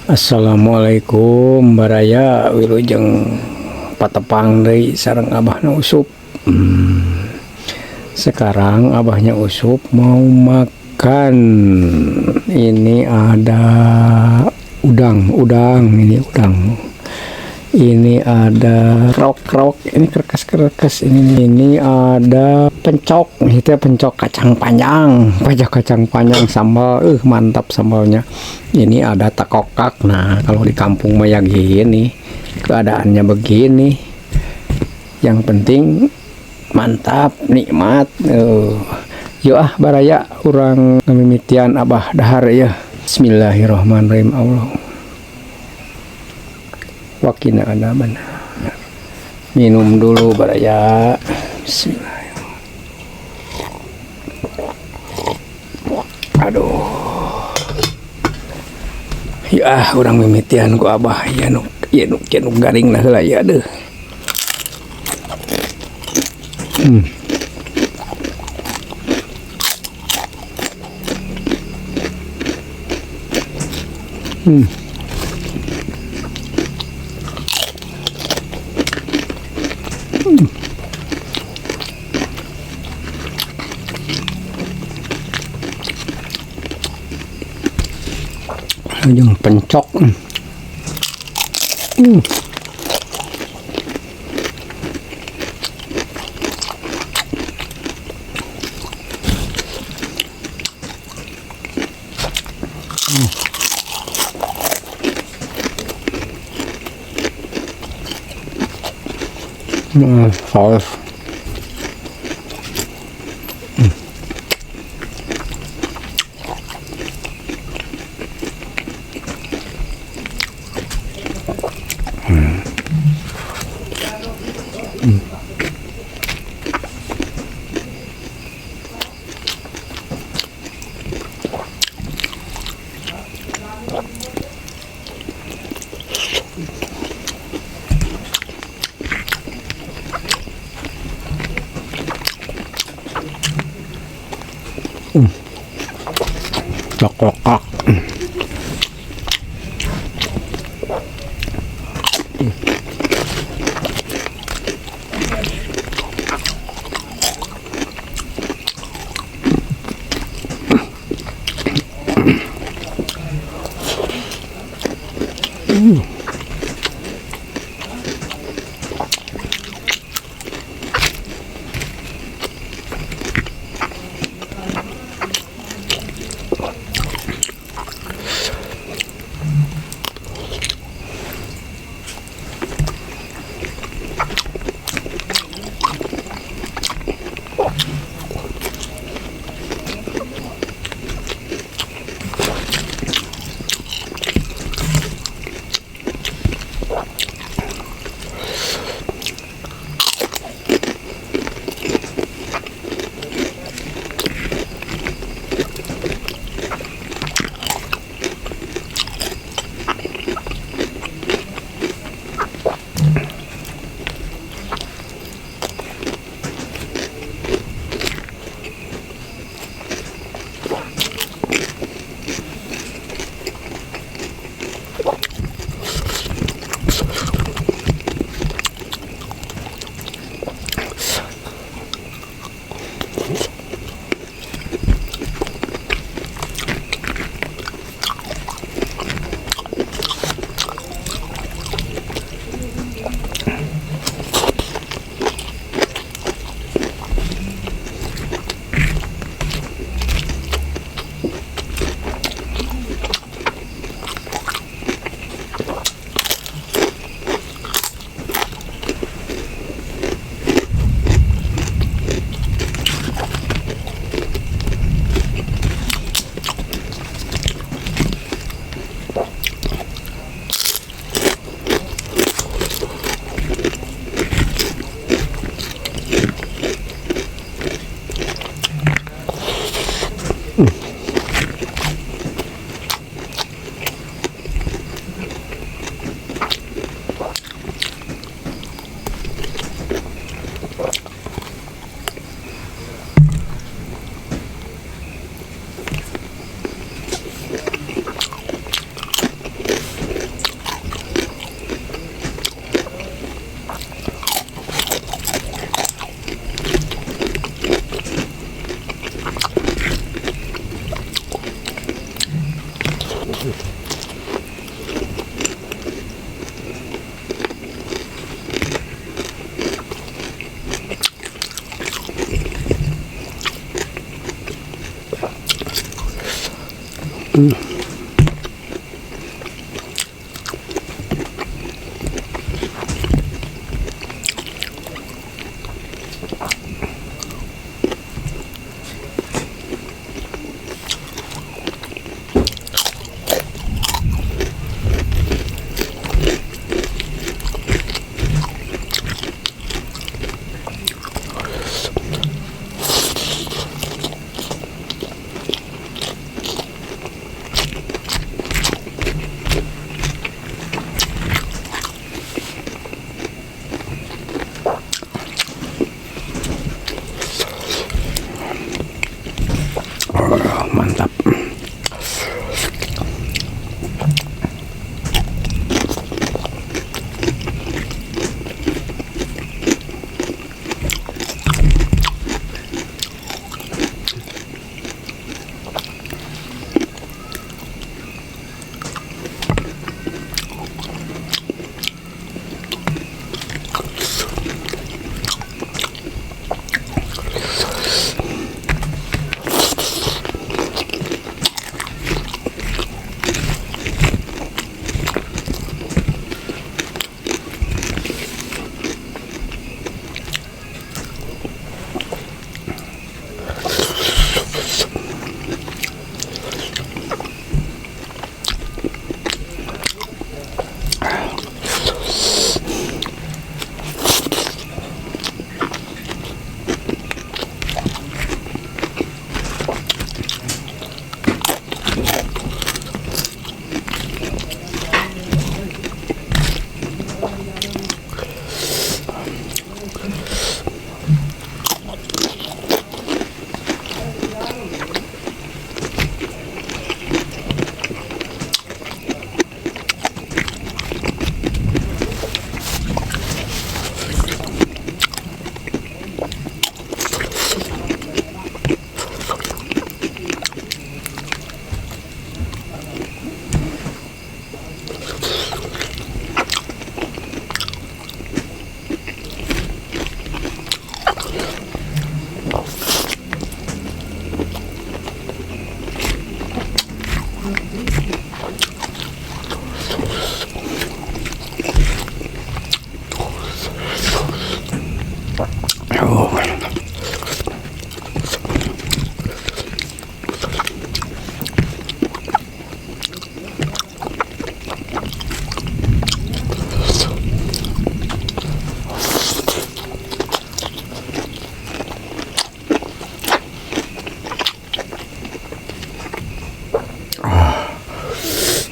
Assalamualaikum baraya wilujeng patepang deui sareng Abahna Usup. Sekarang Abahnya Usup mau makan. Ini ada udang, udang, ini udang. Ini ada krok-krok, ini kerkas-kerkas ini. Ini ada pencok, itu pencok kacang panjang, pajak kacang panjang sambal, mantap sambalnya. Ini ada takokak. Nah, kalau di kampung mah ya gini, keadaannya begini. Yang penting mantap, nikmat. Yuk ah baraya urang ngamimitian Abah dahar ya. Bismillahirrahmanirrahim. Allah. Wakina adzabannar. Minum dulu baraya. Bismillahirrahmanirrahim. Aduh. Ya urang mimitian ku Abah ya nu ya nu ya nu garing lah heula ya deuh. Jeung pencok. Saus. Cokokak.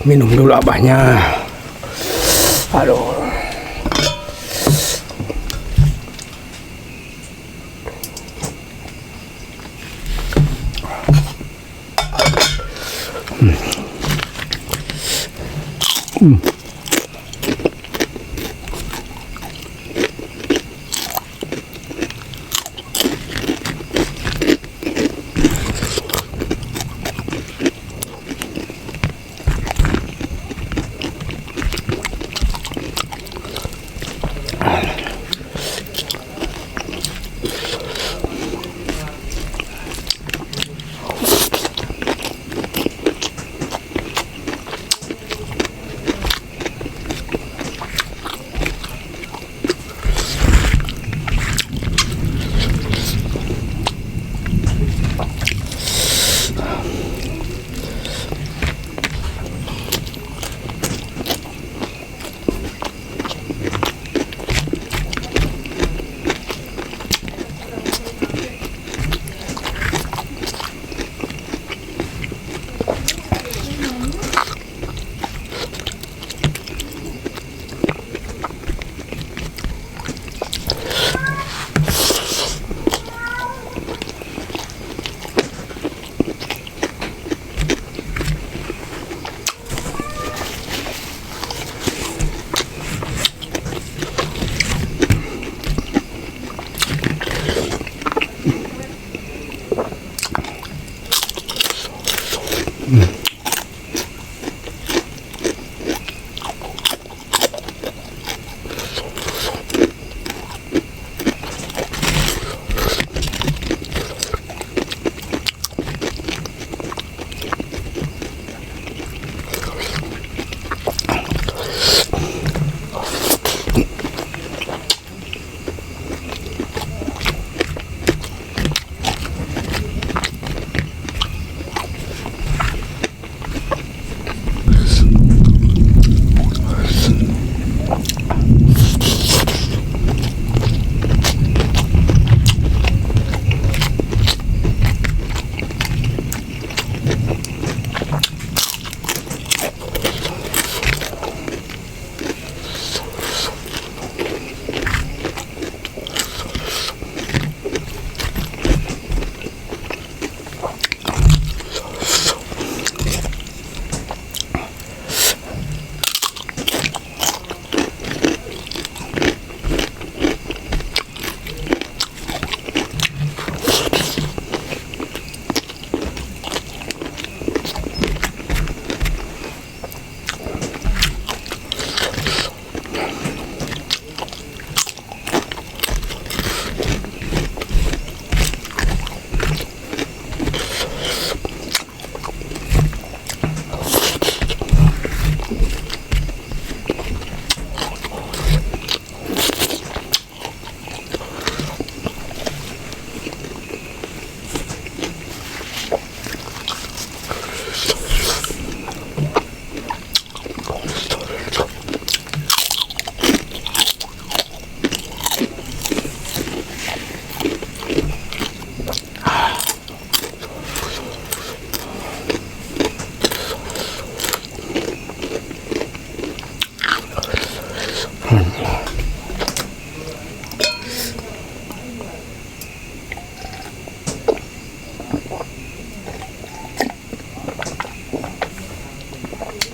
Minum dulu abahnya. Aduh.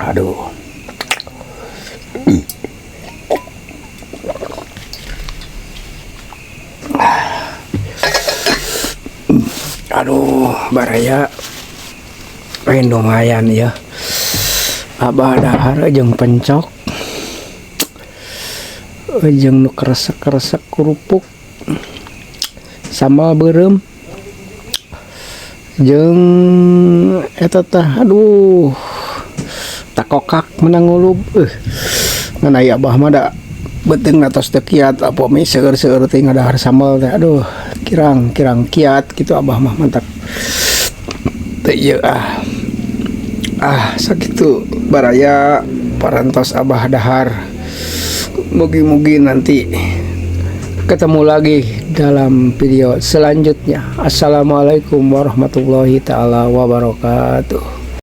Aduh. Aduh, baraya lumayan ya. Abah dahar jeung pencok, jeung nu kresek-kresek kerupuk, sambal beureum, jeung eta tah, aduh, takokak menang ngulub. Ngan aya abah mah da beuteung atos teu kiat, apa mi seueur-seueur teh ngadahar sambal teh, aduh, kirang-kirang kiat gitu abah mah mantap. Teu ieu ah. Ah, sakitu baraya parantos abah dahar. Mugi-mugi nanti ketemu lagi dalam video selanjutnya. Assalamualaikum warahmatullahi taala wabarakatuh.